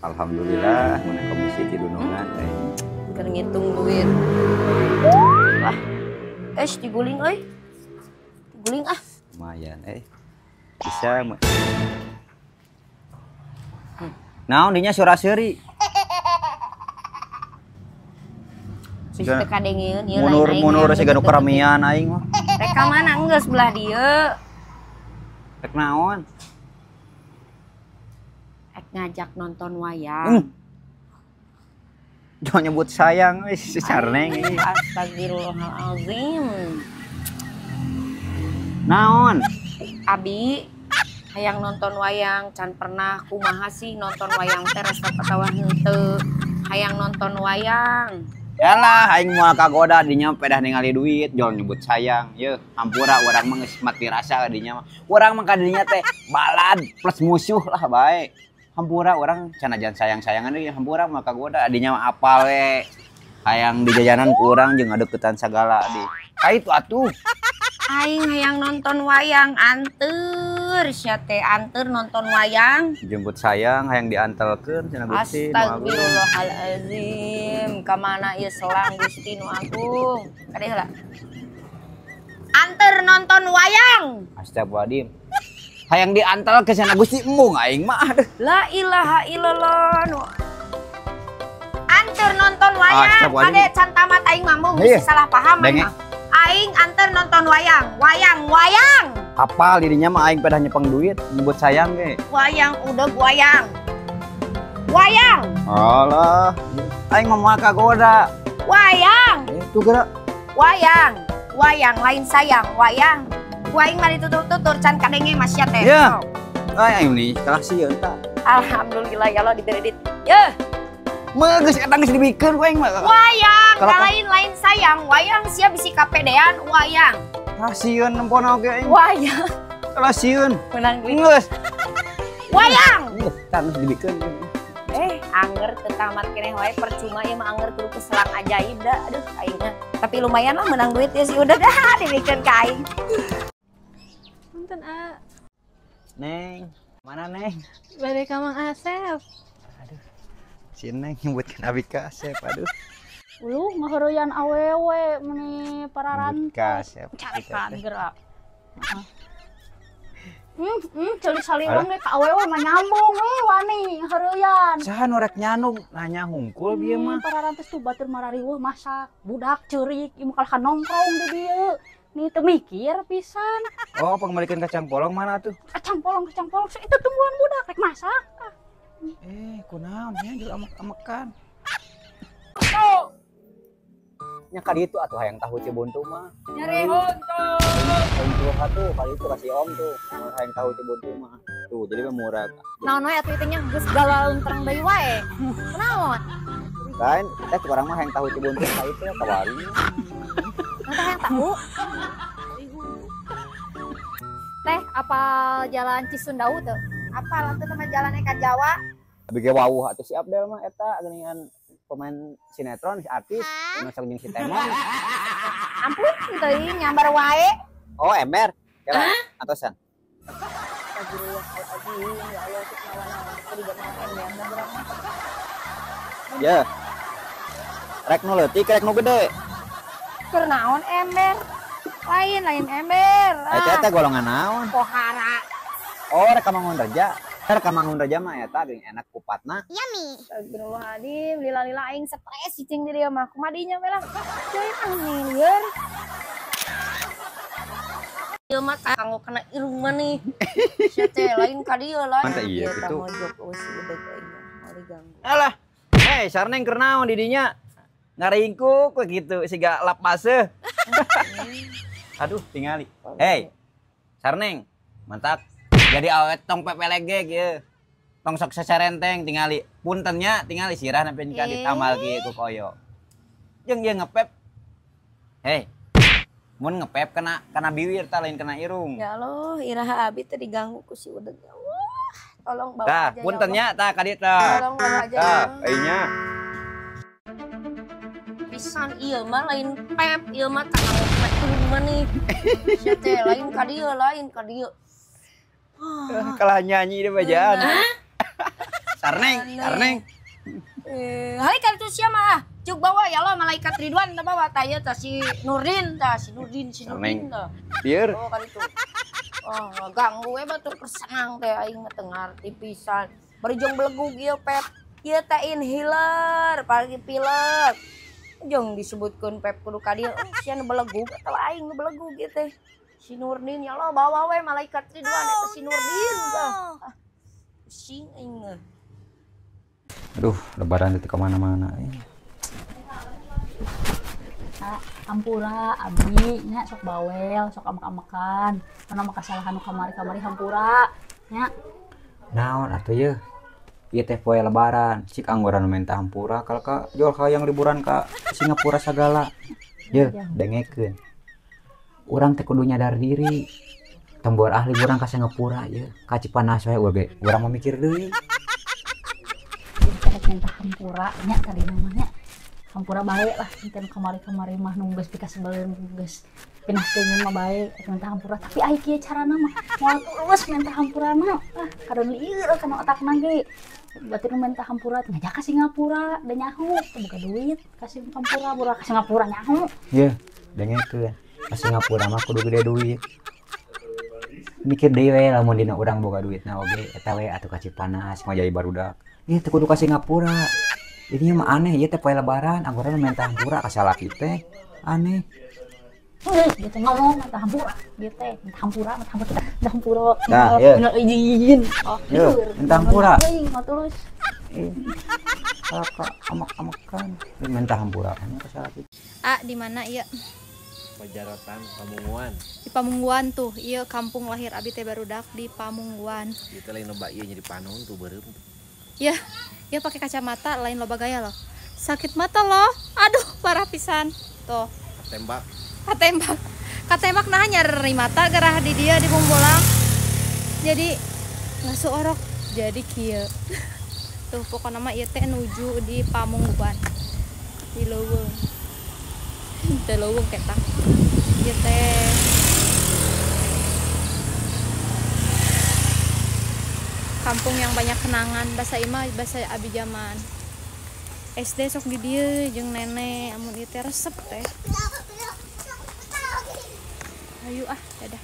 Alhamdulillah menang komisi ti dunungan teh. Keur ngitung duit. Wah. Diguling euy. Diguling ah. Lumayan bisa. Naon dinya sora-seuri? Bisa teu kadengeun ieu. Munur-munur siga nu karamian aing mah. Rek ka mana geus belah dieu? Rek naon? Rek ngajak nonton wayang. Jangan nyebut sayang euy si Sarneng ieu. Astagfirullahalazim. Naon? Abi hayang nonton wayang can pernah kumaha sih nonton wayang teh resep atawa henteu. Hayang nonton wayang. Yalah aing moal kagoda dinya pedah ningali duit jol nyebut sayang yeuh hampura urang mah geus mati rasa dinya mah. Urang mah ka dinya teh balad plus musuh lah bae. Hampura urang canajan sayang-sayangan deui hampura mah kagoda dinya mah apal we. Hayang di jajanan ku urang jeung ngadeukeutan sagala di. Ka itu atuh. Aing hayang nonton wayang anteur sia teh anteur nonton wayang. Jemput sayang hayang diantelkeun cenah Gusti nu Agung. Astagfirullahalazim. Ka mana ieu selang Gusti nu Agung. Kade heula. Anteur nonton wayang. Astagfirullahaladzim. Hayang diantelkeun cenah Gusti embung aing mah aduh. La ilaha illallah nu. Anteur nonton wayang. Kade can tamat aing mah embung geus salah paham aing mah. Aing anter nonton wayang, wayang, wayang. Apal dirinya mah aing pedah nyepeng duit, nyebut sayang ge. Wayang udah wayang. Wayang. Alah, aing mah moal kagoda. Wayang. Itu geura. Wayang, wayang lain sayang, wayang. Ku aing mah ditutur-tutur can kadenge mah sia teh. Ya. Aing nih kalah sieun tah. Alhamdulillah ya Allah diberi duit. Yeuh. Mah geus eta geus dibikeun ku aing mah. Wayang, lain-lain sayang, wayang sia bisi kapedean, wayang. Ah sieun nempona oge aing. Wayang. Kalah sieun. Menang duit. Geus. Wayang. Geus tah geus dibikeun. Angger teu tamat keneh wae percuma ieu mah angger kudu keselang ajaib da. Aduh aing mah. Tapi lumayan lah menang duit ya sih udah dah dibikeun ka aing. Punten a. Neng, mana Neng? Bade ka Mang Asep. Aduh. Si Neng nyebutkeun abi ka Asep, aduh. Uluh ngaheureuyan awewe meuni pararantos. Ka Asep. Carekan geura. Ceuli saliwang ge ka awewe mah nyambung we wani ngaheureuyan. Saha nu rek nyanung nanya hungkul bieu mah. Pararantos tuh batur marariweuh masak, budak ceurik ieu mah kalah nongkrong di dieu. Nih teu mikir pisan. Oh, pangmalikeun kacang polong mana tuh? Kacang polong, itu tungguan budak rek masak. Kunaon nya jual amek-amekan. Nya ka ditu atuh hayang tahu Cibuntu mah. Nyari untung. Untung atuh ka ditu kasih om tuh. Hayang tahu Cibuntu mah. Tuh, jadi mah murah. Naon wae atuh itu nya geus galau terang deui wae. Kunaon? Lain, teh urang mah hayang tahu Cibuntu ka itu ka warung. Teh hayang tahu. Teh apal jalan Cisundau teu? Apal atuh sama jalan Eka Jawa. Abi ge wawuh atuh si Abdel mah eta geuningan pemain sinetron si artis nu sok jeung si Temon. Ampun teuing nyambar wae. Oh, ember. Kela atosan. Astagfirullahaladzim, ya Allah cek naon-naon teu digamean ember urang mah. Ya. Rek nu leutik rek nu gede. Keur naon ember? Lain ember. Eta teh golongan naon? Pohara. Oh, rek ka Mangun Reja. Rek ka Mangun Reja mah eta geuning enak kupatna. Yummy. Astagfirullahaladzim, lila-lila aing stres cicing di dieu mah. Kumaha dinya we lah. Cuy ah lieur. Ieu mah kanggo kana irung maneh. Sia teh lain ka dieu lain. Mantap iya kitu. Mojok eusi udah aing mah diganggu. Alah. Hei, Sarneng keur naon di dinya? Ngaringkuk we kitu siga lap baseuh. Aduh, tingali. Hei. Sarneng, mantap. Jadi awet tong pepelegeg ieu. Tong sok seserenteng tingali. Puntennya tingali sirah nepi ka ditamal kieu ku koyo. Jeung ieu ngepep. Hei. Mun ngepep kena biwir tah lain kena irung. Ya Allah, iraha abi teh diganggu ku si Udeg. Ya Allah, tolong bawa tah, aja. Puntennya tah ka dieu tah. Tolong bawa aja. Tah, aingnya. Pisan ieu mah lain pep, ieu mah kanggo pep maneh. Sia teh lain ka dieu, lain ka dieu. Kalah nyanyi deh bajaan. Sarneng, sarneng. Hai kan itu sia mah. Cuk bawa ya Allah malaikat Ridwan tah bawa tah ieu tah si Nurdin tah si Nurdin si Nurdin tah. Lieur. Oh kan itu. Oh, ganggu we batur kesenang teh aing mah teu ngarti pisan. Bari jeung belegug ieu pep. Ieu teh inhaler, pagi pilek. Jeung disebutkeun pep kudu ka dieu. Oh, sia nu belegug atawa aing nu belegug ieu teh. Si Nurdin ya Allah bawa we malaikat Ridwan eta si Nurdin tah. Ah, pusing aing mah. Aduh, lebaran itu kemana-mana. Hampura abdi nya sok bawel, sok amek-amekan. Kana mah kasalahan nu kamari-kamari hampura nya. Naon atuh yeuh? Ieu teh poe lebaran, cik anggoran minta hampura kalau ka jual hayang liburan ka Singapura sagala. Yeuh, dengekeun. Urang teh kudu nyadar diri. Tembor ah liburan ka Singapura yeuh, ka Cipanas we oge. Urang mah mikir deui. Jadi minta hampura nya tadi namanya. Hampura bae lah, enten kamari-kamari mah nu geus pikasebeleun geus pinah teungeun mah bae minta hampura, tapi ai kieu carana mah moal tulus minta hampurana. Ah, kadon lieur kana otakna ge. Batur minta hampura ngajak ka Singapura, da nyaho teu boga duit ka Singapura, bura ka Singapura nyaho. Yeuh, dengekeun. Ka Singapura mah kudu gede duit. Mikir deui we lamun dina urang boga duitna oge eta we atuh ka Cipanas mah jadi barudak. Ieu teu kudu ka Singapura. Ini mah aneh, ieu teh poe lebaran, anggoran minta hampura ka salaki teh. Aneh. Gitu ngomong minta hampura, gitu teh, minta hampura, minta hampura, minta hampura. Nah, ieu. Minta izin. Oh, minta hampura. Euy, mah tulus. Kakak amak-amakan minta hampura ka salaki. Ah, di mana ieu? Pajaratan Pamungguan. Di Pamungguan tuh, ieu kampung lahir abi teh barudak di Pamungguan. Ieu teh lain loba ieu jadi panon tuh beureum. Ya, ya pakai kacamata lain loba gaya loh. Sakit mata loh. Aduh, parah pisan. Tuh. Katembak. Katembak. Katembak nah nyeri mata gerah di dia di Bongbolang. Jadi ngasuh orok jadi kieu. Tuh pokoknya mah ieu teh nuju di Pamungguan. Di leuweung. Teu leuweung ketang. Ieu teh kampung yang banyak kenangan, bahasa ima bahasa abi zaman SD sok di dieu jeung nenek, amun ieu teh resep teh. Ayo ah, dadah.